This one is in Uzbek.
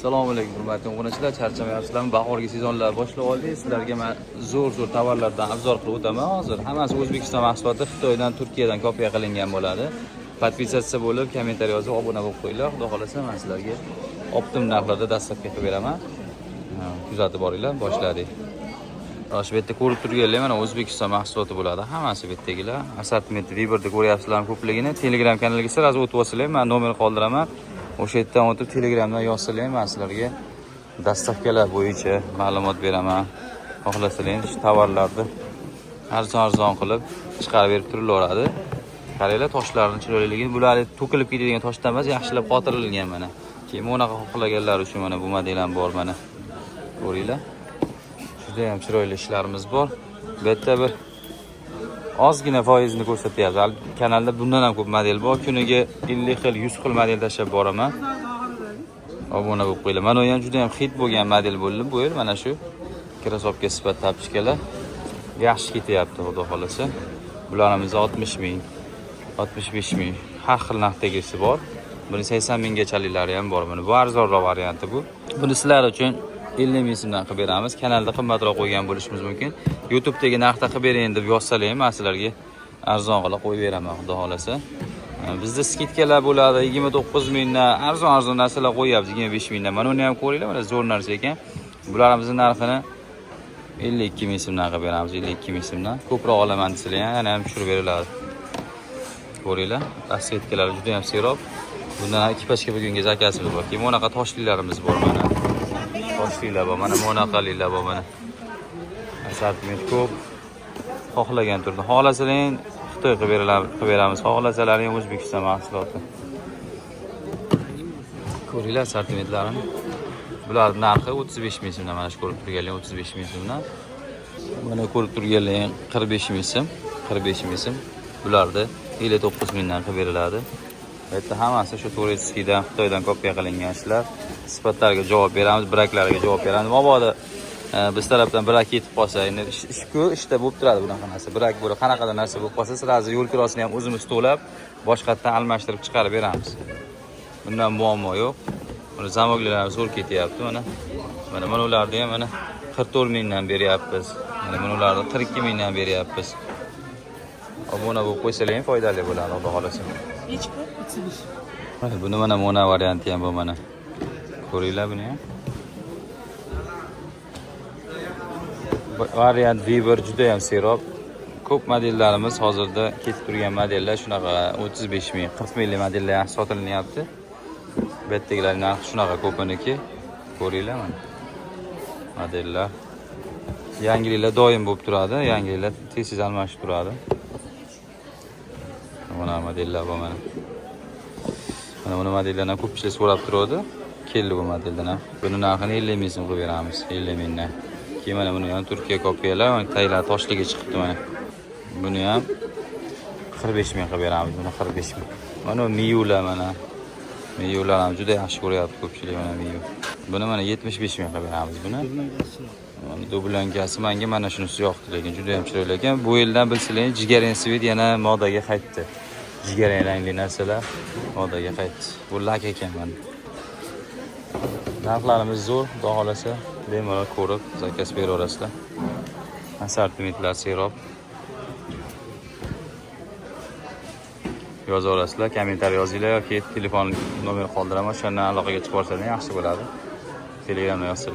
Assalomu alaykum hurmatli obunachilar, charchamayapsizlarmi? Bahorgi sezonlar boshlab oldik. Sizlarga men zo'r-zo'r tovarlardan обзор qilib o'taman hozir. Hammasi O'zbekiston mahsuloti, Xitoydan, Turkiyadan kopiya qilingan bo'ladi. Подписаться bo'lib, kommentariy yozib, obuna bo'lib qo'yinglar. Xudo xolasa men sizlarga оптом narxlarda доставка qilib beraman. Ha, kuzatib boringlar, boshladik. Shu yerda ko'rib turganlar mana O'zbekiston mahsuloti bo'ladi. Hammasi bu yerdagilar. Assortiment Viberda ko'ryapsizlarmi ko'pligini. Telegram kanaliga сразу o'tib olsanglar, men nomer qoldiraman. O'sha yerdan o'tib Telegramdan yozsanglar, men sizlarga доставка lar bo'yicha ma'lumot beraman. Xohlasalar shu tovarlarni arzon-arzon qilib chiqarib berib turilaveradi. Qaranglar toshlarning chiroyliligini. Bular to'kilib ketadigan toshdan emas, yaxshilab qotirilgan mana. Keyin bunaqa xohlaganlar uchun mana bu model ham bor mana. Ko'ringlar. Juda ham chiroyli ishlarimiz bor. Bu yerda bir ozgina foizini ko'rsatyapti. Hali kanalda bundan ham ko'p model bor. Kuniga 50 xil, 100 xil model tashlab boraman. Obuna bo'lib qo'yinglar. Mana bu ham juda ham хит bo'lgan model bo'ldi bu yil. Mana shu кроссовка sifat тапочка lar yaxshi ketyapti, xudo xolasa. Bularimiz 60 ming, 65 ming har xil narxdagisi bor. Buni 80 minggachaliklari ham bor. Buni bu arzonroq varianti bu. Buni sizlar uchun 50 ming so'mdan qilib beramiz. Kanalda qimmatroq qo'ygan bo'lishimiz mumkin. YouTube'dagi narxda qilib bering deb yozsalar ham men sizlarga arzon qilib qo'yib beraman, xudo xolasa. Bizda скидка lar bo'ladi 29 mingdan arzon arzon narsalar qo'yyapmiz 25 mingdan. Mana uni ham ko'ringlar, mana zo'r narsa ekan. Bularimizni narxini 52 ming so'mdan qilib beramiz, 52 ming so'mdan. Ko'proq olaman desalar ham yana ham tushirib beriladi. Ko'ringlar, расцветка lari juda ham serob. Bundan ham ikki пачка bugungi заказ imiz bor. Keyin bunaqa toshlilarimiz bor mana. Toshlilar bor, mana bunaqalilar bor mana. Assortiment ko'p. Xohlagan turda. Xohlasalar Xitoy qilib beriladi, qilib beramiz. Xohlasalaring O'zbekiston mahsuloti. Ko'ringlar assortimentlarini. Bular narxi 35 ming so'mdan, mana shu ko'rib turganlar 35 ming so'mdan. Mana ko'rib turganlar 45 ming so'm, 45 ming so'm. Bularni 59 mingdan qilib beriladi. Bu yerda hammasi shu турецкий dan, Xitoydan kopiya qilingan ishlar. Sifatlariga javob beramiz, брак lariga javob beramiz. Mabodo biz tarafdan брак yetib qolsa, endi ish-ku, ishda bo'lib turadi bunaqa narsa. Брак bo'lib, qanaqadir narsa bo'lib qolsa, сразу yo'l kirosini ham o'zimiz to'lab, boshqatdan almashtirib chiqarib beramiz. Bundan muammo yo'q. Mana замок lar zo'r ketyapti mana. Mana mana ularni ham mana 44 mingdan beryapmiz. Mana mana ularni 42 mingdan beryapmiz. Obuna bo'lib qo'ysalar ham foydali bo'ladi, Xudo xolasa. Nechi pul? 35. Mana buni mana mona varianti ham bor mana. Ko'ringlar buni ham. Variant V1 juda ham serob. Ko'p modellarimiz hozirda ketib turgan modellar shunaqa 35 ming, 40 minglik modellar yaxshi sotilyapti. Bu yerdagilar narxi shunaqa ko'piniki. Ko'ringlar mana. Modellar. Yangiliklar doim bo'lib turadi, yangiliklar tez-tez almashib turadi. Mana modellar bor mana. Mana buni modellardan ham ko'pchilik so'rab turadi. Keldi bu modeldan ham. Buni narxini 50 ming so'm qilib beramiz, 50 mingdan. Keyin mana buni ham Turkiya kopiyalar, mana taylar toshligi chiqibdi mana. Buni ham 45 ming qilib beramiz, buni 45 ming. Mana bu Miyular mana. Miyular ham juda yaxshi ko'ryapti ko'pchilik mana Miyu. Buni mana 75 ming qilib beramiz buni. Mana дубленка si menga mana shunisi yoqdi, lekin juda ham chiroyli ekan. Bu yildan bilsanglar, jigarrang цвет yana modaga qaytdi. Jigarrang rangli narsalar modaga qaytdi. Bu лак ekan mana. Narxlarimiz zo'r, xudo xolasa, bemalol ko'rib заказ beraverasizlar. Assortimentlar serob. Yozaverasizlar, kommentariy yozinglar yoki telefon nomer qoldiraman, o'shandan aloqaga chiqib olsanglar yaxshi bo'ladi. Telegramda yozsanglar.